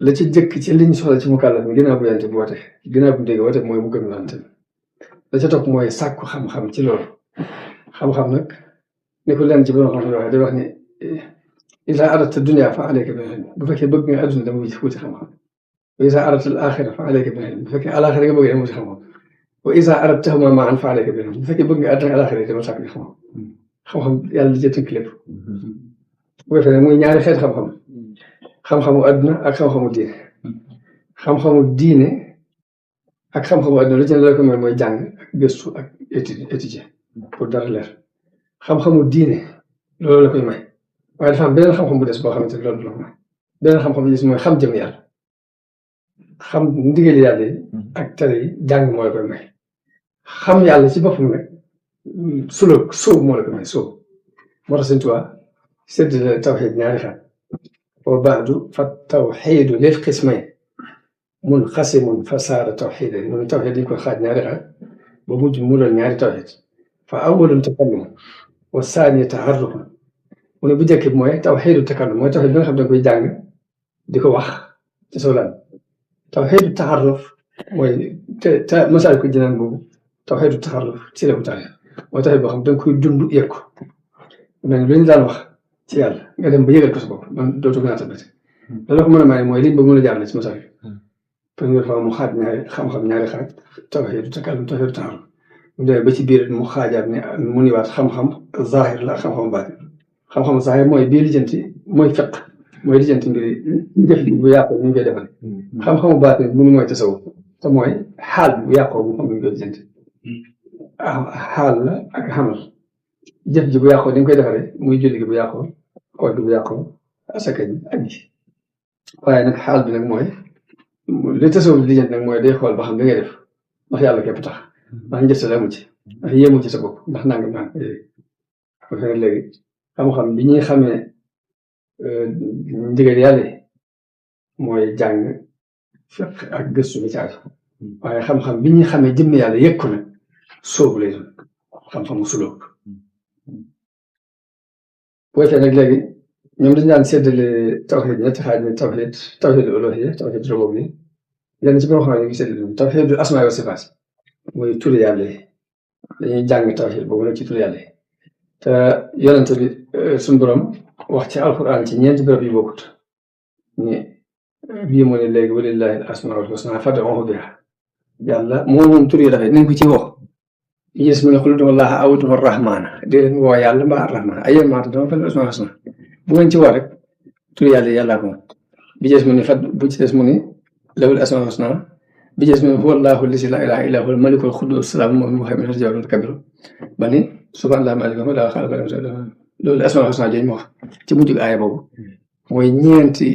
la ci jëkk ci liñ soxla ci mu kàllaf mi ginnaaw bu yante bu woote ginnaaw bu dégg woote mooy mu gëm lante la ca topp mooy sàkku xam-xam ci loolu xam-xam nag ni ko leen ci borom xam-xam waxee day wax ni isa aradta dunya fa alayka bil ilm bu fekkee bëgg nga adduna dama wuti xam-xam wa isa aradta al axira fa alayka bil ilm bu fekkee alaxira nga bëgg dama wuti xam-xam wa isa aradtahuma ma'an fa alayka bil ilm bu fekkee bëgg nga adduna alaxira dama sàkk xam-xam xam-xam yàlla di ca tënk lépp bu ko defee nag muy ñaari xeet xam-xam xam-xamu adduna ak xam-xamu diine xam-xamu diine ak xam-xamu adduna lu ci ne la ko mooy jàng ak gëstu ak étudier pour dara leer xam-xamu diine loolu la koy may waaye dafa am beneen xam-xam bu des boo xamante ne loolu la ko may beneen xam-xam bu des mooy xam jëm yàlla xam ndigali yàlla yi ak tere yi jàng moo la koy may xam yàlla ci boppam nag sóob moo la koy may sóob moo tax Sëñ Tuubaa séddale tawxiid ñaari xaaj wa baadu fa tawxiidu lil qismayn munqasimun fa saara tawxiidan mu ne tawxiid dañ koy xaaj ñaari xaaj ba mujj mu doon ñaari tawxiid fa awwalun takallum wa saani taarruf mu ne bu njëkk bi mooy tawxiidu takallum mooy tawxiid bi nga xam ne da nga koy jàng di ko wax ci sa lan tawxiidu taarruf mooy te Masaalikul Jinaan boobu tawxiidu taarruf ci la ko taxee mooy tawxiid boo xam ne da nga koy dund yëg ko mais lu ñu daan wax ci yàlla nga dem ba yëgal ko sa bopp man dootu gën a tabati loolu ko mën a may mooy liñ ba mën a jaar ci Masaalik première fois mu xaaj ñaari xam-xam ñaari xaaj tawxiidu takallum tawxiidu taarruf mu demee ba ci biir mu xaajaat ne mu niwaat xam-xam zaahir la xam-xam baatin xam-xam zaahir mooy bii lijjanti mooy fiq mooy lijjanti mbiri def bu yàqoo ñu koy defal xam-xamu baatin bu mooy tasawuf te mooy xaal bu yàqoo bu xam ñu koy lijjanti xaal la ak xamal jëf ji bu yàqoo ni nga koy defaree muy julli gi bu yàqoo koor gi bu yàqoo asaka ji aji waaye nag xaal bi nag mooy li tasawuf lijjanti nag mooy day xool ba xam da ngay def ndax yàlla képp tax ndax njëst la mu ci ndax yéemu ci sa bopp ndax nangam naan ko fene léegi xam-xam bi ñuy xamee ndigal yàlla mooy jàng fiq ak gëstu bi ci aju waaye xam-xam bi ñuy xamee jëmm yàlla yëg ko nag sóobu lay doon xam-xamu sulóob boo fee nag léegi ñoom dañu daan séddale tawxiid ñetti xaaj ni tawxiid uluhiyya tawxiid rububiyya yenn ci boo xam ne ñu ngi séddale tawxiid asmaa wa sifaat mooy turu yàlla yi dañuy jàng tawxiid boobu nag ci turu yàlla yi te yonente bi suñu borom wax ci alquran ci ñeenti béréb yu bokkut ni bii mu ne léegi walillahi al asmaul husna fad'uhu biha yàlla moom tur yi dafay nañ ko ci wax yi gis mu ne xul ud'u llaha aw ud'u rahmaana di leen woo yàlla mbaa rahmaan ay yéen maata dama fa asmaul husna bu ngeen ci woo rek tur yàlla yi yàllaa ko moom bi gis mu ne bu ci des mu ne lahul asmaul husna bi jees mi huwa allahu lazi laa ilaaha illaa huwal malikul quddus salaam moom mu xam ne jawwal kabir ba ni subhaanallahi maalikum daa xaal loolu asmaul husna jooju mu wax ci mujj aaya boobu mooy ñeenti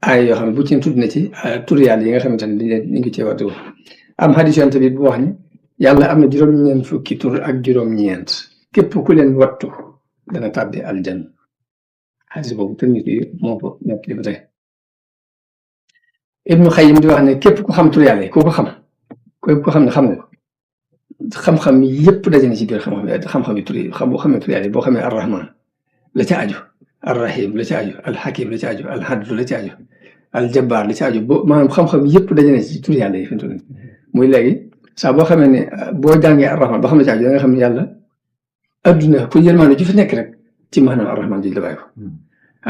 aaya yoo xam ne bu ci tudd na ci tur yàlla yi nga xamante ne ñu ngi cee waxtu am xadis yonent bi bu wax ni yàlla am na juróom-ñeent fukki tur ak juróom-ñeent képp ku leen wattu dana tàbbi aljanna xadis boobu Tirmisi moo ko nekk di ba tey Ibnu Xayyim di wax ne képp ku xam tur yàlla yi ku ko xam képp ko xam ne xam nga xam-xam yëpp daje na ci biir xam-xam yi tur yi boo xamee tur yàlla yi boo xamee arrahman la ca aju arrahim la ca aju alxakim la ca aju alhadlu la ca aju aljabaar la ca aju boo maanaam xam-xam yëpp daje na ci tur yàlla yi fi mu toll nii muy léegi saa boo xamee ne boo jàngee arrahman ba xam ne ca aju da nga xam ne yàlla adduna pour yërmaande ju fi nekk rek ci maanaam arrahman ji la bàyyi ko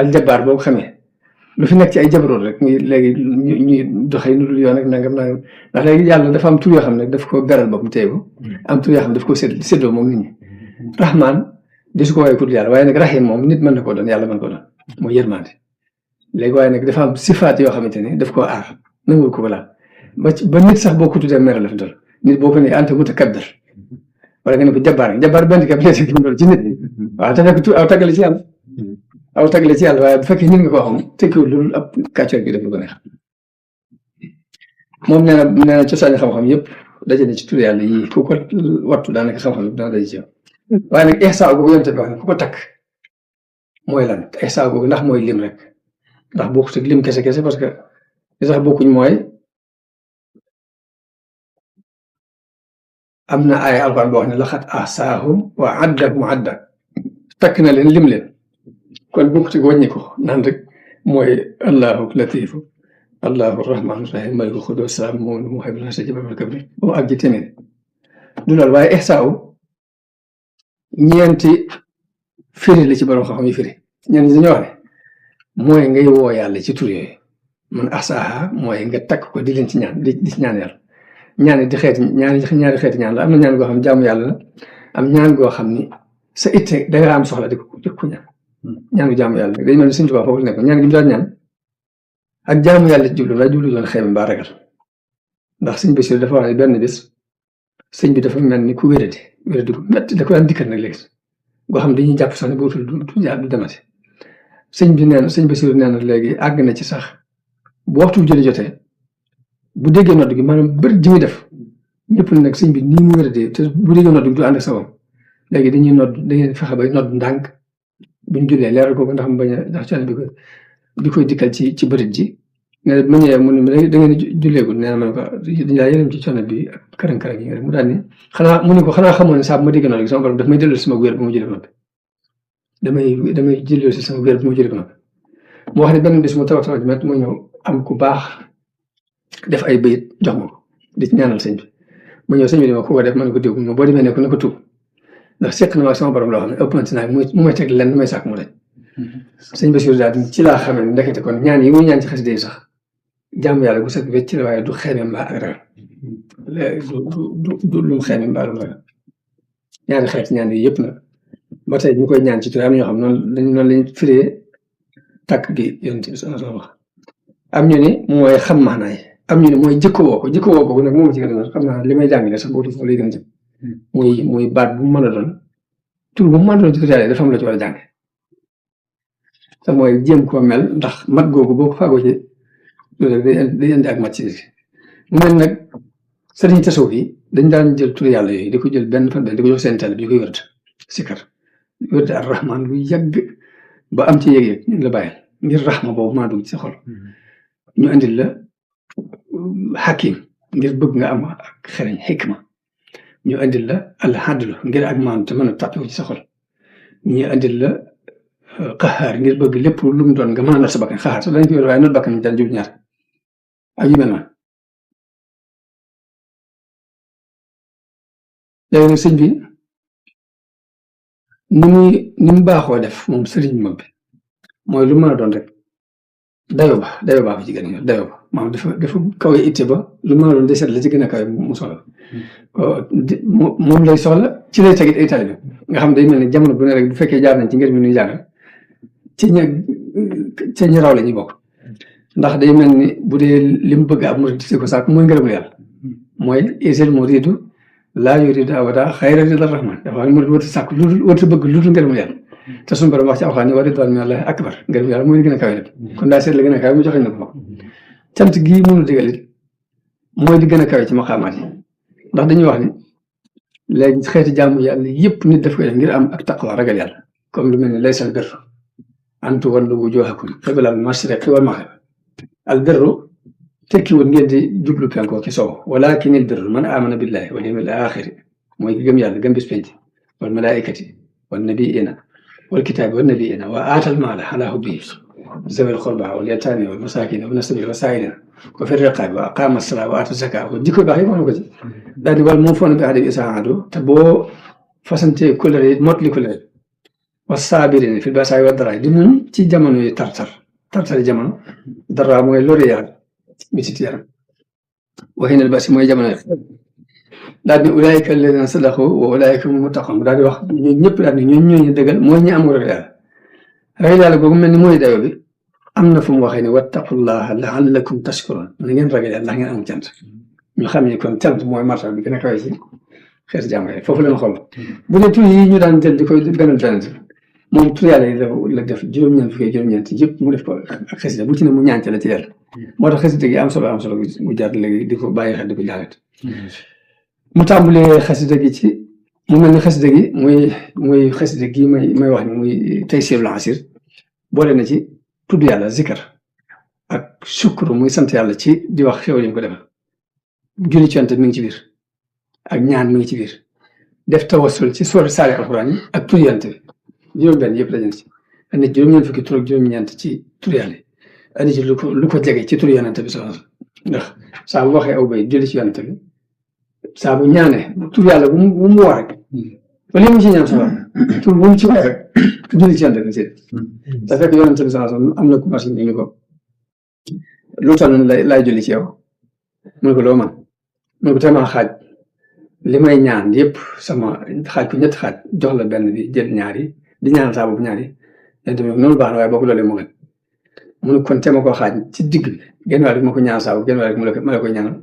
aljabaar boo ko xamee lu fi nekk ci ay jabaroot rek muy léegi ñuy doxee nu dul yoon ak nangam ndax léegi yàlla dafa am tur yoo xam ne daf ko beral bopp mu téye ko am tur yoo xam ne daf ko séddoo moom nit ñi rahman di su ko waaye pour yàlla waaye nag rahim moom nit mën na koo doon yàlla mën ko doon mooy yërmande léegi waaye nag dafa am sifaat yoo xamante ne daf koo aar nangul ko balaa ba nit sax boo ko tuddee mer la fi doon nit boo ko ne anta mutakabbir wala nga ne ko jabaar benn kab lees ki doon ci nit waaw te fekk aw tàggale ci yàlla aw tàggale ci yàlla waaye bu fekkee nit nga koo xam tekkiwul loolu ab kàccoor gi def lu ko neex moom nee na cosaani xam-xam yëpp daje na ci tur yàlla yii ku ko wattu daanaka xam-xam yëpp dana daje ci yow waaye nag ihsaa googu yonte bi wax ne ku ko takk mooy lan ihsaa googu ndax mooy lim rek ndax bokkut ak lim kese parce que li tax bokkuñ mooy am na ay alquran boo xam ne laqad ahsaahum wa addahum adda takk na leen lim leen kon bokkut ak wàññi ko naan rek mooy allahu latifu allahu rahmaanu rahim maliku xudus salaam moom mu xayma la sa jëbal kabri ba mu àgg ci téeméer du loolu waaye ihsaaw ñeenti firi la ci borom xam-xam yi firi ñenn ñi dañoo wax ne mooy ngay woo yàlla ci tur yooyu man ahsaaha mooy nga takk ko di leen ci ñaan di ci ñaan yàlla ñaan di xeeti ñaari xeeti ñaan la am na ñaan goo xam ne jaamu yàlla la am ñaan goo xam ni sa itte da nga am soxla di ko ñaan ñaanu jaamu yàlla day mel ni Sëñ Tuubaa foofu nekk ñaan gi mu daan ñaan ak jaamu yàlla jublu la jublu doon xeem mbaa ragal ndax sëñ Basiru dafa wax ne benn bis sëñ bi dafa mel ni ku wéradi gu métti da ko daan dikkal nag léegi boo xam dañuy jàpp sax ne bootul du demati sëñ Basiru nee na léegi àgg na ci sax bu waxtu julli jotee bu déggee nodd gi maanaam bëri ji muy def ñëpp nag sëñ bi nii mu wéradee te bu déggee nodd gi du ànd ak sabam léegi dañuy fexe bay nodd ndànk buñ jullee leeral ko ndax mu bañ a ndax coono bi koy dikkal ci bërit ji ne ma ñëwee mu ne da ngeen julleegul nee na man ko dañ laa yërëm ci coono bi ak karang-karang yi rek mu daal ni xanaa xamoon ne saa bu ma dégg noonu sama borom daf may delloo si sama wér bu ma jullee ba noppi damay jëlloo si sama wér bu ma jullee ba noppi mu wax ne benn bis mu taw met mu ñëw am ku baax def ay bayit jox ma ko di ci ñaanal sëñ bi mu ñëw sëñ bi dima ko def man ko diw ma boo demee ne ko na ko tuub ndax seq na ma sama borom loo xam ne ëpp na ci naag mu may teg lenn may sàkk mu dañ sëñ Basiru daal ci laa xamee ne ndekete kon ñaan yi muy ñaan ci xasida yi sax jaamu yàlla bu set wecc la waaye du xeeme mbaa ak ragal du lu xeeme mbaa lu ragal ñaari xeet ñaan yi yëpp nag ba tey ñu koy ñaan ci tur am na ñoo xam noonu lañ firee tàkk gi yonent bi sallallahu alayhi wa sallam am ñu ni mooy xam maanaay am ñu ni mooy jikko woo ko nag moom ci gën a xam naa li may jàngale sax boobu lay gën a jëm muy baat bu mu mën a doon tur bu mu mën a doon ci tur yàlla dafa am la ci war a jànge te mooy jéem koo mel ndax mat googu boo ko fàggoo ci loolu day indi ak mat ci biir mu mel nag sëriñ tasawuf yi dañ daan jël tur yàlla yooyu di ko jël benn fan benn di ko jox seen teel bi ñu koy wërd sikar wërd ar rahman lu yàgg ba am ci yëg-yëg ñu la bàyyil ngir rahma boobu maa dugg ci sa xol ñu andil la hakim ngir bëgg nga am ak xereñ xikma ñu andil la alhadlu ngir ak maanu te mën a tàppewu ci sa xol ñu andil la qahaar ngir bëgg lépp lu mu doon nga mën a not sa bakkan xaxaar sax dañ koy waaye not bakkan ñu daan jub ñaar ak yu mel noonu léegi nag sëñ bi ni mu baaxoo def moom sëriñ mag bi mooy lu mën a doon rek dayo baa fa ci gën a ñor dayo ba maanaam dafa kawe itte ba lu mën a doon day seet la ci gën a kawe mu soxla moom lay soxla ci lay tegit ay taalibe nga xam day mel ne jamono bu ne rek bu fekkee jaar nañ ci ngir mi nuy jàngal ci ñi raw la ñuy bokk ndax day mel ni bu dee li mu bëgg ab murid ko sàkk mooy ngërëmul yàlla mooy isil muridu laa yuridu abada xayra rida rahman dafa xam ne murid warta sàkk warta bëgg lu dul ngërëmul yàlla te suñu borom wax ci alxuraan ni wa ridwaan minallahi akbar ngërëmul yàlla mooy li gën a kawe lépp kon daa seet la gën a kawe mu joxe na ko cant gii mënu digal it mooy li gën a kawe ci maqaamaat yi ndax dañuy wax ni léegi xeeti jaamu yàlla yëpp nit daf koy def ngir am ak taqwa ragal yàlla comme lu mel ni laysal birru an tuwallu wujuhakum qibalal mashriqi wal maghrib al birru tekki woon ngeen di jublu penkoo ki sow walakinil birru man amana billahi wal yawmil axiri mooy ki gëm yàlla gëm bis penc wal malaikati wan nabiina wal kitaabi wan nabiina wa aatal maala ala hubbihi zawil qurba wal yataami wal masaakin wa ibna sabil wa saa'ilina wa fi riqaabi wa aqaama salaa wa aata zakaa wa jikko baax yi wax na ko ci daal di wal moom foon bi ahdi isaadu te boo fasantee kulere mot li kulere wa saabiriina fil ba'saa'i wad daraa'i di muñ ci jamono yi tartari jamono dara mooy lori yaram mitit yaram wahinal basi mooy jamono yi daal di ulaa'ika allaziina sadaqu wa ulaa'ika humul muttaquun daal di wax ñun ñëpp daal di ñooñu dëggal mooy ñi am ragal yàlla ragal yàlla googu mel ni mooy dayo bi am na fu mu waxee ne wattaqullaha la'allakum tashkurun na ngeen ragal yàlla ndax ngeen am cant ñu xam ne kon cant mooy martaba bi gën a kawe ci xeetu jàmm yi foofu la ñu xool bu dee tur yi ñu daan jël di koy benn moom tur yàlla yi la def juróom-ñeent fukki juróom-ñeent yëpp mu def ko ak xasida bu ci ne mu ñaante la ci yàlla moo tax xasida gi am solo bu jaar léegi di ko bàyyi xel di ko jàngat mu tàmbalee xasida gi ci mu mel ni xasida gi muy xasida gi may wax ni muy Taysirul Asir boole na ci tudd yàlla zikar ak sukkur muy sant yàlla ci di wax xew yi mu ko defal julli ci Yonent mi ngi ci biir ak ñaan mi ngi ci biir def tawassul ci soor saari alxuraan yi ak tur Yonent bi juróom-benn yëpp daje na ci nit juróom-ñeent fukki tur ak juróom-ñeent ci tur yàlla andi ci lu ko jege ci turu yonente bi sallallahu alayhi wasallam ndax saa bu waxee aw bay julli ci yonente bi saa bu ñaanee tur yàlla bu mu woo rek ba li mu ci ñaan sa tur bu mu ci wax rek julli ci yonente bi ci da fekk yonente bi sallallahu alayhi wasallam am na ku marché ni ko lu tax lay julli ci yow mu ne ko loo man mu ne ko temaa xaaj li may ñaan yëpp sama xaaj ko ñetti xaaj jox la benn bi jël ñaari di ñaan saa boobu ñaari yonente bi noonu baax na waaye boo ko loolee moo gën mu ne kon tema koo xaaj ci digg bi genn wàll bi ma ko ñaan saa boobu genn wàll bi ma la koy ñaanal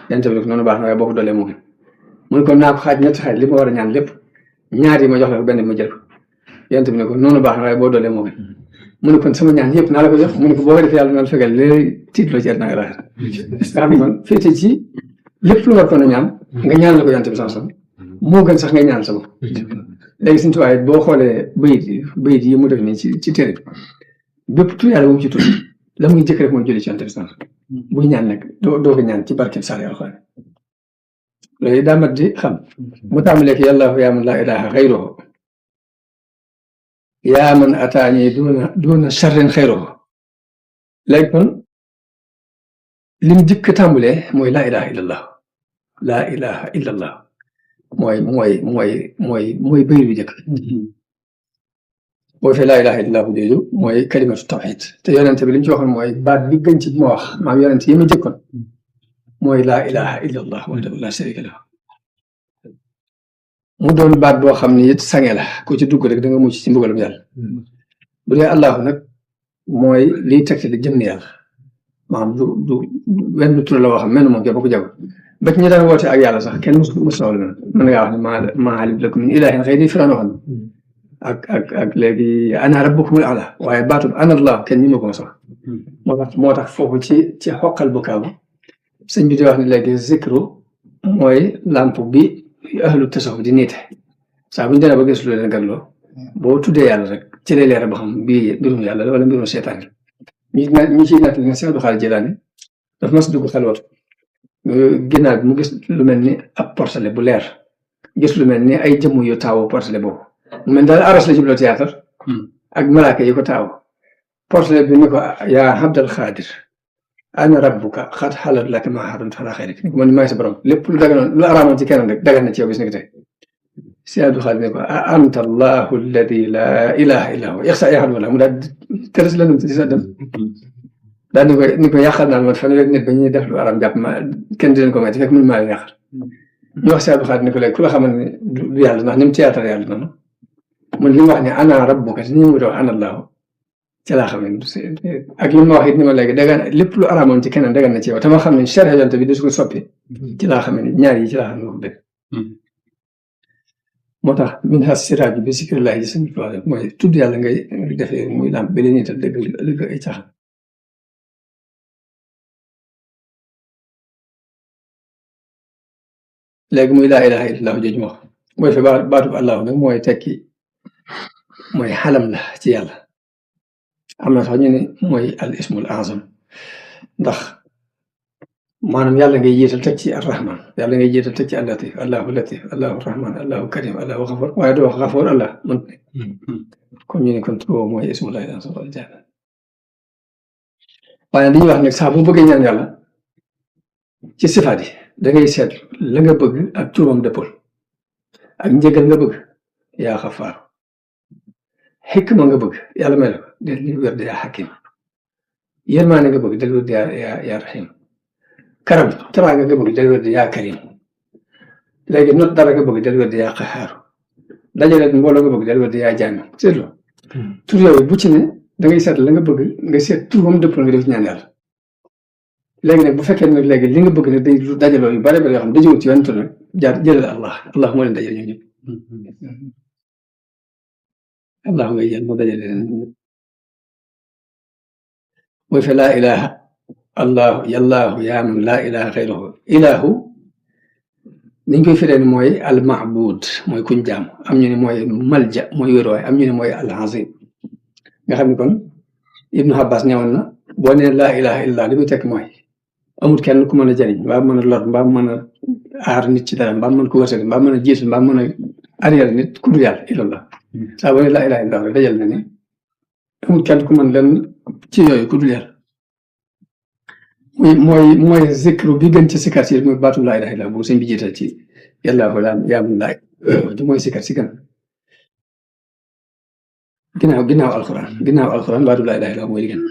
yonente bi noonu baax na waaye boo ko doolee moo gën mu ne kon naa ko xaaj ñetti xaaj li ma war a ñaan lépp ñaar yi ma jox la ko benn bi ma jël ko yonente bi ne ko noonu baax na waaye boo doolee moo gën mu ne kon sama ñaan yëpp naa la ko jox mu ne ko boo ko defee yàlla na la fegal léegi tiitloo ci àddina ak àllaaxira nga xam ne kon féete ci lépp lu war ko na ñaan nga ñaan la ko yonente bi sax moo gën sax nga ñaan sa bopp léegi suñu tuwaay boo xoolee bayit yi mu def nii ci téere bépp tur yàlla bu mu ci tudd la muy jëkk rek mooy julli ci yonente bi sax buy ñaan nag doo ko ñaan ci barkeb sax alxuraan loolu daa mat di xam mu tàmbalee ki yàllaahu yaa man laa ilaaha xayruhu yaa man ataani duuna sharrin xayruhu léegi kon lim jëkk tàmbalee mooy laa ilaha illallah laa ilaha illallah mooy bayit bi jëkk boo fee laa ilaha illallah jooju mooy kalimatu tawxid te yonente bi li ñu ci waxoon mooy baat bi gën ci ma wax maam yonente yi ma jëkkoon mooy laa ilaha illallah wahdahu la sharika lahu mu doon baat boo xam ne it sange la ku ci dugg rek da nga mucc ci mbugalum yàlla bu dee allahu nag mooy liy tegtale jëm ni yàlla maanaam du wenn tur la woo xam mel moom képp ko jago ba ci ñi daan woote ak yàlla sax kenn mus na wala mën ngaa wax ne maa alimtu lakum min ilaahin ghayri firaan waxoon ak léegi ana rabbukumul a'laa waaye baatu ana allah kenn ñi ma ko sax moo tax foofu ci xoqal bu kaaw sëñ bi di wax ne léegi zikru mooy lamp bi ahlu tasawuf di niite saa bu ñu demee ba gis lu leen gàlloo boo tuddee yàlla rek ci lay leer ba xam bii mbirum yàlla la wala mbirum seetaan ñi ciy nekk ne Seex Abdul Xaadir Jilaani dafa mas dugg xelwat ginnaaw bi mu gis lu mel ni ab portele bu leer gis lu mel ni ay jëmm yu taawu portele boobu mu mel daal aras la jubloo théâtre ak malaaka yi ko taaw portele bi ni ko yaa Abdul Xaadir ana rabbuka xat xalat laka maa xaramta alaa xayrik ni ko man maay sa borom lépp lu daganoon lu araamoon ci keneen rek dagan na ci yow bis ni ko tey si Abdul Xaadir ne ko anta allahu alladi laa ilaha illa huwa ixsa yaxad wala mu daal tërës la ci sa dem daal ni ko yàqal naan man fanweeri nit ba ñuy def lu araam jàpp ma kenn di leen ko may te fekk mun maa leen yàqal ñu wax si Abdul Xaadir ne ko léegi ku la xamal ne du yàlla ndax ni mu théâtre yàlla noonu mun li mu wax ne ana rabbuka te ni mu wax ana allahu ci laa xam ne ak li ma wax it ni ma léegi dagan lépp lu araamoon ci keneen dagan na ci yow te ma xam ne charia yonte bi du ko soppi ci laa xam ne ñaar yi ci laa xam ne wax dëgg moo tax min has siraaju bi zikrillahi ji sëñ bi mooy tudd yàlla ngay defee muy làmp bi leen itam dëgg ay caaxaan léegi muy laa ilaha illallah jooju ma wax mooy fi baatub allahu nag mooy tekki mooy xalam la ci yàlla am na sax ñu ne mooy al ismul azam ndax maanaam yàlla ngay jiital teg ci arrahman yàlla ngay jiital teg ci allatif allahu latif allahu rahman allahu karim allahu xafoor waaye doo wax xafoor allah mën comme ñu ne kon boobu mooy ismullahi azam waaye dañuy wax nag saa boo bëggee ñaan yàlla ci sifaat yi da ngay seet la nga bëgg ak turam dëppal ak njëgal nga bëgg yaa xafaar xikma nga bëgg yàlla may la ko del li wér di yaa xakim yërmaane nga bëgg del wér di yaa rahim karam teraanga nga bëgg del wér di yaa karim léegi not dara nga bëgg del wér di yaa qaxaaru dajale mbooloo nga bëgg del wér di yaa jaami seetlu tur yooyu bu ci ne da ngay seet la nga bëgg nga seet tur moom dëppal nga def ñaan yàlla léegi nag bu fekkee nag léegi li nga bëgg ne day lu dajaloo yu bare bare yoo xam ne dajewul ci wenn tur nag jaar jëlal allah moo leen dajale ñoom ñëpp allah ngay jël moo dajale leen mooy fe laa ilaha allahu yallaahu yaa man laa ilaha xayruhu ilahu niñ koy firee ni mooy al maabud mooy kuñ jaam am ñu ne mooy malja mooy wéruwaay am ñu ne mooy al azim nga xam ne kon ibnu abbas ñëwoon na boo nee laa ilaha illallah li muy tekk mooy amul kenn ku mën a jëriñ mbaa mën a lor mbaa mën a aar nit ci dara mbaa mën ko wërsëg mbaa mën a jiital mbaa mën a arrière nit ku dul yàlla illallah saa boo nee laa ilaha illallah rek dajal na ne amul kenn ku mën leen ci yooyu ku dul yàlla mooy zikru bi gën ci sikar si mooy baatu laa ilaaha illallaah bu sëñ bi jiital ci yàlla ko daan yaamun laay mooy sikar si gën ginnaaw alxuraan baatu laa ilaaha illallaah mooy li gën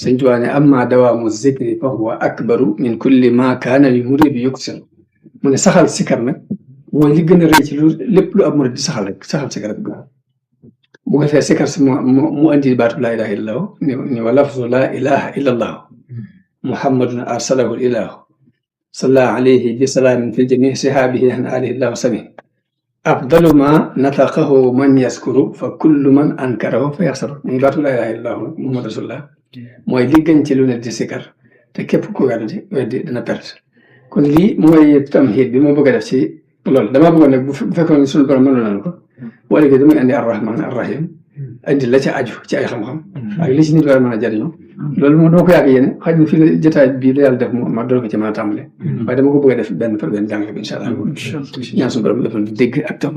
sëñ Tuubaa ne amma dawaamu zikri fa huwa akbaru min kulli ma kaana li muriid yuksir mu ne saxal sikar nag mooy li gën a rëy ci lépp lu ab murid di saxal rek saxal sikar rek bu ko defee sikar si mu andi baatu laa ilaaha illallaah ni wa lafzu laa ilaaha illallaah muhammadun arsalahu ilaahu salla alayhi bi salaamin fi jamii sihaabihi an alihi llaahu sami afdalu ma nataqahu man yaskuru fa kullu man ankarahu fa yaxsaru muy baatu laa ilaaha illallaah muhammad rasulullah mooy li gën ci lu ne di sikar te képp ku weddi dina perte kon lii mooy tamhiid bi ma bëgg a def ci loolu damaa bëggoon nag bu fekkoon ne suñu borom mënoon nañu ko boo léegi damay andi arrahman arrahim andi la ca aju ci ay xam-xam ak li ci nit war a mën a jëriñoo loolu moom dama ko yàgg yéene xaj na fii la jotaay bii la yàlla def ma doon ko ci mën a tàmbale waaye dama ko bëgg a def benn par benn jàng bi incha allah ñaan suñu borom defal dégg ak topp